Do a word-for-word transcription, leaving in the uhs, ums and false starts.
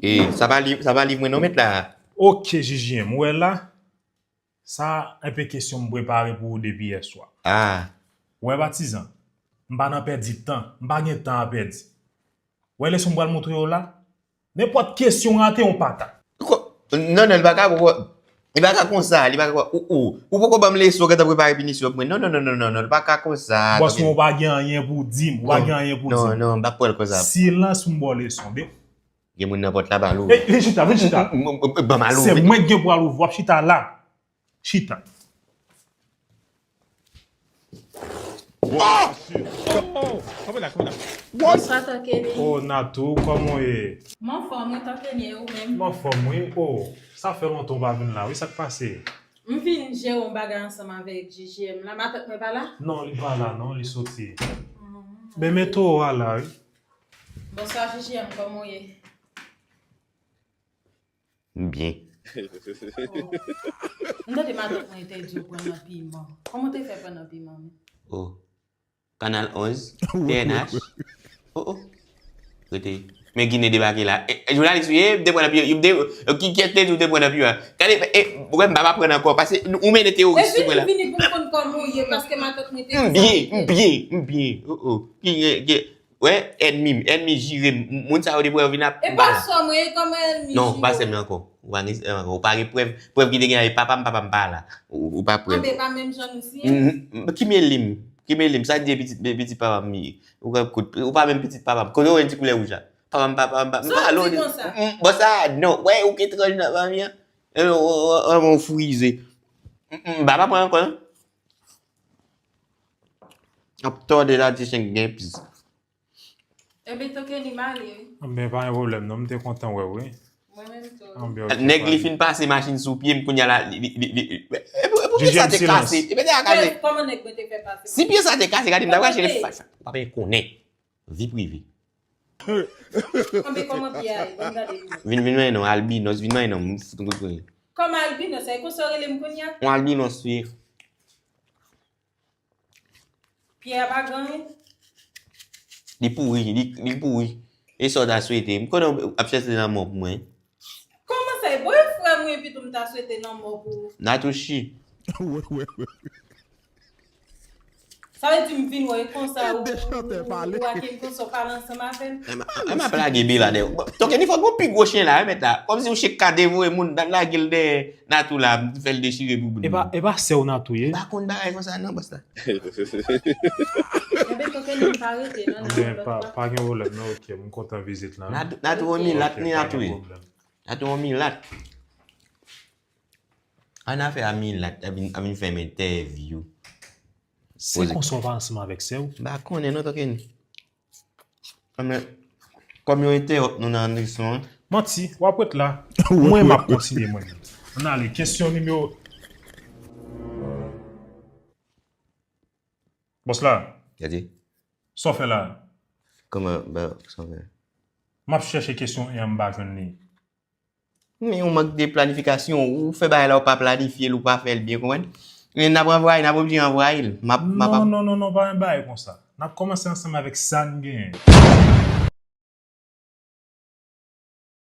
E, sa pa liv, sa pa liv mwen non, mèt la. Ok, J J M, ou wè la? Sa enpe kesyon m prepare pou ou depi yèswa. Ah. Ou wè patizan, m pa nan pèdi tan, m pa gen tan a pèdi. Ou wè leson m pral montre yo la? Nenpòt kesyon rate yon pata. Non, non, li pa ka, li pa ka konsa, li pa ka, ou, ou, ou poko ban m leson, gentan prepare pinisyon pou mwen. Non, non, non, non, non, non, li pa ka konsa. Bòs mwen, ou pa gen anyen pou di m, ou pa gen anyen pou di m. Non, non, m pa pral konsa. Silans pou m ba w leson, be. Gen moun nan pòt la, ba l ouvri. Vin chita, vin chita. Ban m al ouvri. Se mwen ki gen pou al ouvri, w ap chita la. Chita. Bonswa Tan Kenny. Oh Natou, kòman w ye? M anfòm wi Tan Kenny, e ou menm? M anfòm wi. Oh, sa fè lontan w pa vin la wi, sa k pase? M vin jere yon bagay ansanm avèk J J M la, matant mwen pa la? Non, li pa la non, li soti. Men men towo a la wi. Bonswa J J M, kòman w ye? M byen. M tande matant mwen te di w pran nan piman. Kòman w te fè pran nan piman menm? Oh. Kanal onz, T N H. Oh, oh. Rete. Men Ginen debake la. E, e, jounalis ou ye, m te pran nan piman. M te, ki, kiyès te di w te pran nan piman? Gade, e, ou wè m pa, pa pran ankò. Pase, ou mennen teworis sou mwen la. E vini, vini pou m konn kòman w ye, paske matant mwen te di sa. M byen, m byen, m byen. Oh, oh. Ki, ki, Wè, ènmi m, ènmi jire m, moun sa yo te pran yo vin ap. E pa sè mwen, e kòman ènmi jire w? Non, pa sè m ankò. Ou pa gen sè ankò. Ou pa gen prèv. Prèv ki te gen la, e papa m, papa m pa la. Ou, ou pa prèv. Anben, e pa menm jan nou siyen? Ki meli m, ki meli m, sa di e pitit, e pitit papa m ye. Ou pa, kout, ou pa menm pitit papa m. Kote w wè ti koulè wouj la? Papa m, papa m, papa m pa la. Sa w di konsa? Bon, sa, non, wè, ou ki etranj nan fanmi an. E, ou, ou, ou, ou frize. M, m, m pa, pa pran ankò, non. Ap tòde la, ti chen gen piz. Ebyen, Tan Kenny m ale wi. Ebyen, pa gen pwoblèm non, m te kontan wè w wi. Mwen menm tou. Anben, ok. Nèg li fin pase machin sou pye m, kounye a la, li, li, li, li, e pou, e pou pye sa te kase, e pye sa te kase. Kòman nèg mwen te fè pase? Si pye sa te kase, gade m t ap rache l, pa, pa, pa konnen. Vi prive. Anben, kòman pye a ye? Vin gade pou mwen. Vin, vin manyen non, albinos, vin manyen non, m fout yon kout kounye. Kòman albinos, e konsa w rele m kounye a? Yon albinos wi. Pyè a pa gen anyen? Li pouri, li, li pouri. E sa w ta swete? M konnen w ap chèche lanmò pou mwen. Kòman sa e? Bon, e frè m wi, epi tou m ta swete lanmò pou ou. Natouchi. Sa vle di m vin wè e konsa ou, ou, ou ake m konsa w pale ansanm avè m. E m ap lage Bela dèyè w. Bon, Tan Kenny fòk gon pi gwo chen la, wi, mèt la. Kòmsi yon chen k ka devore moun, m t ap lage l dèyè. Natou la, m fè l dechire bouboun. E pa, e pa sè w Natou ye? M pa konn bagay konsa non, bòs la. Enben, Tan Kenny m pa rete non, nan lòt la. Pa gen pwoblèm non, ok, m kontan vizit la. Natou, Natou yon milat ni Natou ye. Natou yon milat. Ann afè a milat, a vin, a vin fè m entèvyou. Se konsa w pa ansanm avèk sè w? M pa konnen non, Tan Kenny. Anben, kòm yo entèwòp nou nan leson an. Manti, w ap ret la. Mwen, m ap kontinye mwen menm. Ann ale, kesyon nimewo. Bòs la. Gade. Sa w fè la? Kòman, ba, sa w fè? M ap chèche kesyon e an m pa jwenn li. Men yon mank de planifikasyon, ou fè bagay la ou pa planifye l, ou pa fè l byen, konprann? Men n ap anvwaye, n ap oblije anvwaye l. M ap, m ap, Non, non, non, non, pa gen bagay konsa. N ap kòmanse ansanm avèk sa n genyen.